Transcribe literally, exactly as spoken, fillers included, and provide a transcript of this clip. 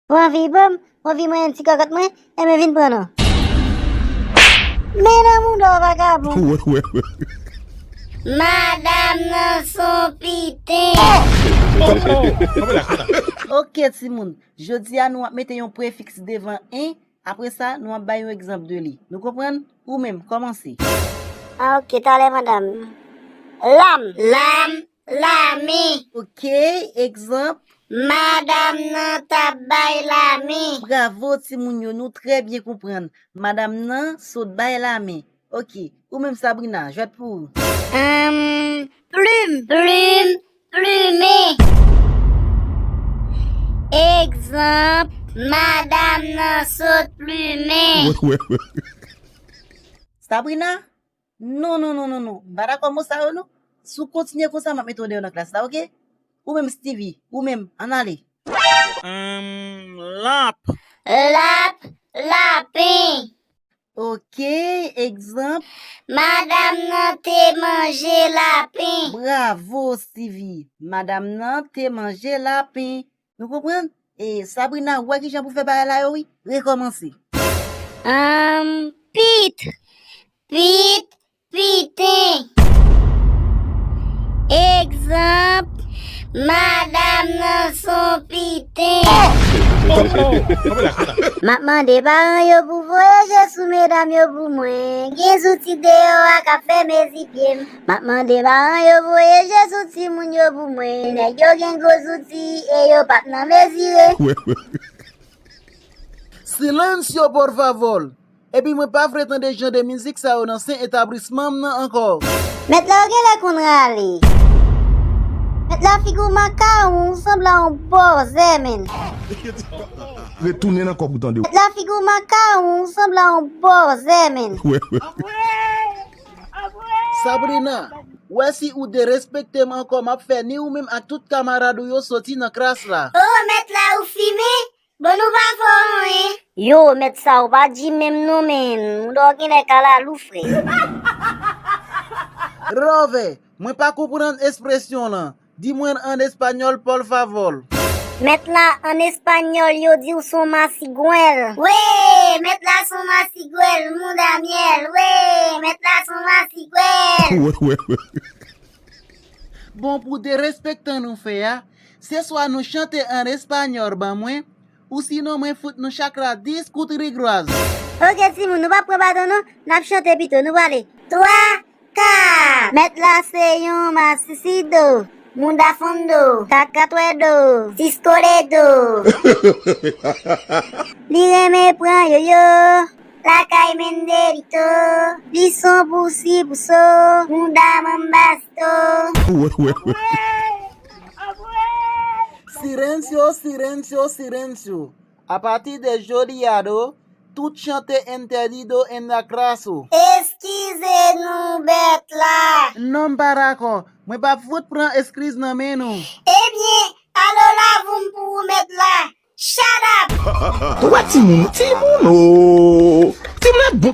Ou anvi ban m, ou anvi manyen ti kòkòt mwen, enben vin pran non. Men nan mouda w vagabon. Madanm nan se yon piten. Ok, timoun. Jodi a, nou ap mete yon prefiks devan en. Apre sa, nou ap bay yon egzanp de li. Nou konprann? Ou menm, kòmanse. Ah, ok, talè, madanm. Lam. Lam, lame. Ok, egzanp. Madanm nan t ap bay lame. Bravo, timoun yo, nou trè byen konprann. Madanm nan sot bay lame. Ok, ou menm, Sabrina, jwèt pou ou. Ahn, plim. Plim, plimen. Egzanp, madanm nan sot plimen. Sabrina? Non, non, non, non, non. M pa dakò mo sa yo, non. Si w kontinye konsa, m ap mete w deyò nan klas la, ok? Ou menm, Steevie, ou menm, ann ale. Ahn, lap. Lap, lapen. Ok, egzanp. Madanm nan te manje lapen. Bravo, Steevie. Madanm nan te manje lapen. Nou konprann? E Sabrina, ou wè kijan pou fè bagay la yo, wi. Rekòmanse. Ahn, pit. Pit, piten. Egzanp, madanm nan se yon piten. M ap mande paran yo pou voye je sou medam yo pou mwen. Gen zouti deyò a k ap fè mezi pye m. M ap mande paran yo voye je sou timoun yo pou mwen. Nèg yo gen gwo zouti e yo p ap nan mezire. Silencio, por favor! Epi mwen pa vle tande jan de mizik sa yo nan sen etablisman m nan ankò. Mèt la, ou genlè konn rale. Mèt la, figi w makawon, ou sanble a yon bòzè, menn. Retounen nan kòb ou, tande. Mèt la, figi w makawon, ou sanble a yon bòzè, menn. Sabrina, wè si ou derespekte m ankò, m ap fè ni ou menm ak tout kamarad ou yo soti nan klas la. O, mèt la, ou fimen? Bon, nou pa fè w anyen. Yo, mèt sa, ou pa di menm non, menn. Mouda w genlè kalalou, frè. Rove, mwen pa konprann ekspresyon lan. Di mwen an espanyòl, por favor. Mèt la, an espanyòl, yo di w se yon masigwèl. Wi, mèt la se yon masigwèl, mouda myèl. Wi, mèt la se yon masigwèl. Bon, pou derespektan nou fè a, se swa nou chante an espanyòl ban mwen, ou sinon mwen fout nou chak la dis kout rigwaz. Ok, timoun, nou p ap pran baton non, n ap chante pito, nou prale. Twa, ka! Mèt la se yon masisido, mouda fondo, kaka twèdo, siskoledo. Li renmen pran yoyo. Lakay Menderito, li se yon pousi pouso, mouda manbasito. Silencio, silencio, silencio. A partir de jodi a do, tout chante entendido en la clase. Eskize nou, mèt la. Non, m pa dakò. Mwen p ap fout pran eskiz nan men nou. Ebyen, alo lavou m pou ou, mèt la. Shut up! Ou wè timoun, timoun o! Timoun ap bon.